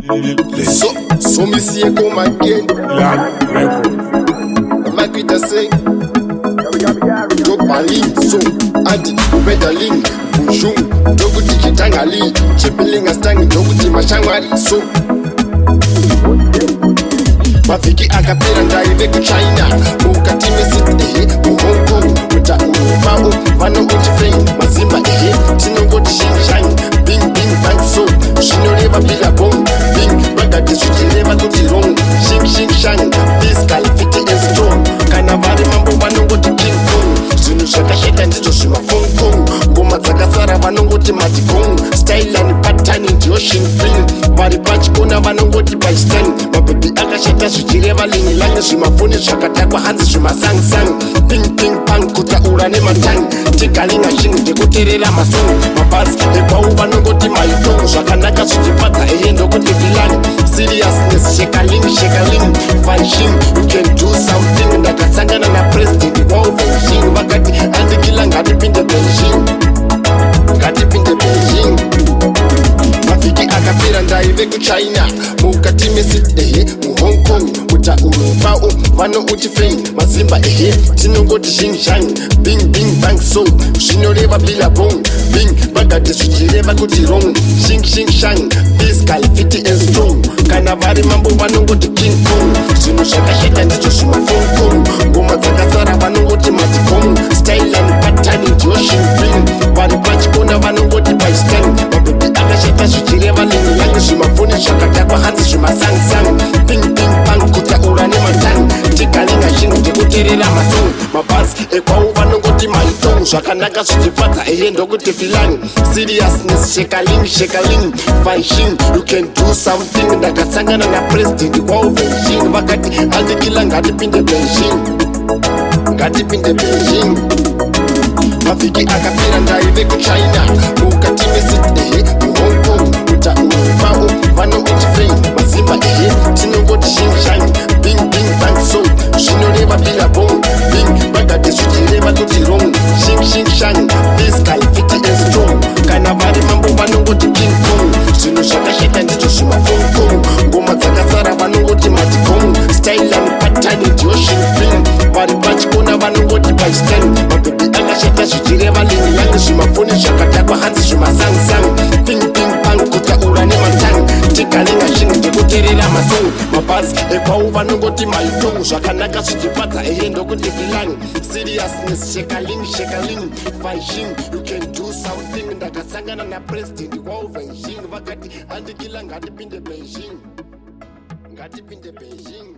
So, so me see you come again. Land Records. Makuita sei Topaling, so adi ubedaling Bujung, ndokuti chitangali Chipilinga stangi, ndokuti mashamwari. So mavhiki akapera ndaive kuChina, mukati mesiti, ehe, muHong Kong. Mutauro mavo vanongoti feng, mazimba ehe tinongoti xinzhang, bing bing bang. So zvinoreva billabong, bing bagati zvichireva kuti wrong, shing shing shang, physical fit and strong. Kana vari mambo vanongoti King Kong. Zvinhu zvakashata ndizvo zvimafong kong, ngoma dzakasara vanongoti matigong, style and pattern ndiyo shinfin. Vari pachikona vanongoti pachistan, mabhebhi akashata zvichireva lingi langi, zvimafoni zvakatakwa hanzi zvimasangsang, ping ping pang, kutaura nematang, tigalinga shingi ndekuteerera masong. Mabhazi ekwavo vanongoti maitong, zvakanaka zvichifadza eye ndokuti vilani. Seriousness, shekaling shekaling, fanshing, you can do something. Ndakasangana napresident wavo Beijing, vakati andikila, ngatipinde Beijing, ngatipinde Beijing. Mavhiki akapera ndaive kuChina, mukati mesiti, ehe, muHong Kong. Mutauro mavo vanouti feng, mazimba ehe tinongoti xinzhang, bing bing bang. So zvinoreva billabong, bing bagati zvichireva kuti wrong, shing shing shang, physical fit and strong. Kana vari mambo vanongoti King Kong. Zvinhu zvakashata ndizvo zvimafong kong, ngoma dzakasara vanongoti matigong, style and pattern ndiyo shinfin. Vari pachikona vanongoti pachistan, mabhebhi akashata zvichireva lingi langi, zvimafoni zvakatakwa hanzi zvimasangsang, ping ping pang, kutaura nematang, tikalinga shingi ndekuteerera masong. Mabhazi ekwavo vanongoti maitong, zvakanaka zvichifadza eye ndokuti filani. Seriousness, shekaling shekaling, fanshing, you can do something. Ndakasangana napresident wavo Beijing, vakati andikila, ngatipinde Beijing, ngatipinde Beijing. Mavhiki akapera ndaive kuChina, mukati mesiti, ehe, muHong Kong. Mutauro mavo vanongoti feng, mazimba ehe tinongoti xinzhang, bing bing bang. So zvinoreva billabong, bing bagati zvichireva kuti wrong, shing shing shang, physical fit and strong. Kana vari mambo vanongoti King Kong. Zvinhu zvakashata ndizvo zvimafong kong, ngoma dzakasara vanongoti matigong, style and pattern ndiyo shinfin. Vari pachikona vanongoti pachistan, mabhebhi akashata zvichireva lingi langi, zvimafoni zvakatakwa hanzi zvimasangsang, ping ping pang, kutaura nematang, tikalinga shingi ndekuteerera masong. Mabhazi ekwavo vanongoti maitong, zvakanaka zvichifadza eye ndokuti filani. Seriousness, shekaling shekaling, fanshing, you can do something. Ndakasangana napresident wavo Beijing, vakati andikila, ngatipinde Beijing, ngatipinde Beijing.